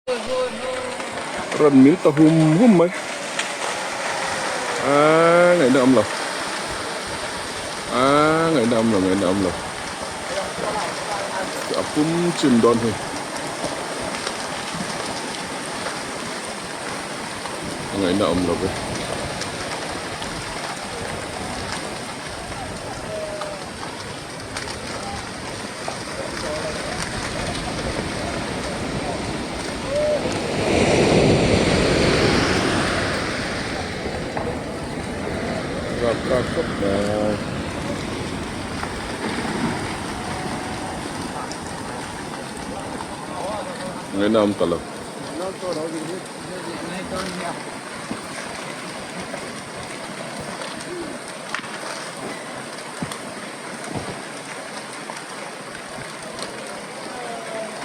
Rawn mil ta hum hum mai aaa ngaihna awm lo aaa ngaihna awm lo ngaihna awm lo a pum chim dawn hi a ngaihna awm lo ve. Rapthlak khawp mai. Ngaihna awm ta lo.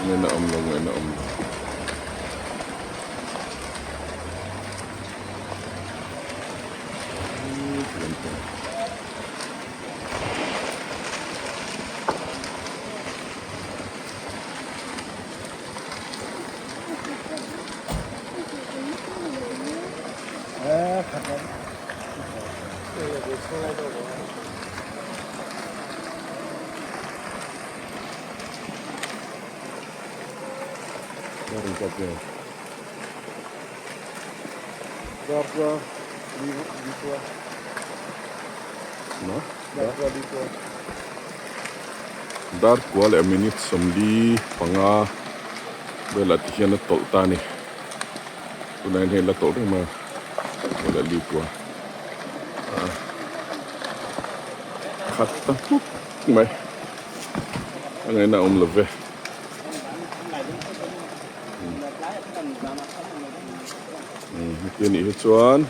Ngaihna awm lo ngaihna awm lo. Dar kua leh minute 45 velah ti hian a tawlh ta a ni. Tunah hian hei la tawlh reng mai a, kua leh li kua. Khat ta hmuk mai a ngaihna a awm lo ve. Heti anih hi chuan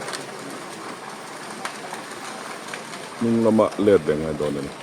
hnung lama let leh ngai dawn a ni.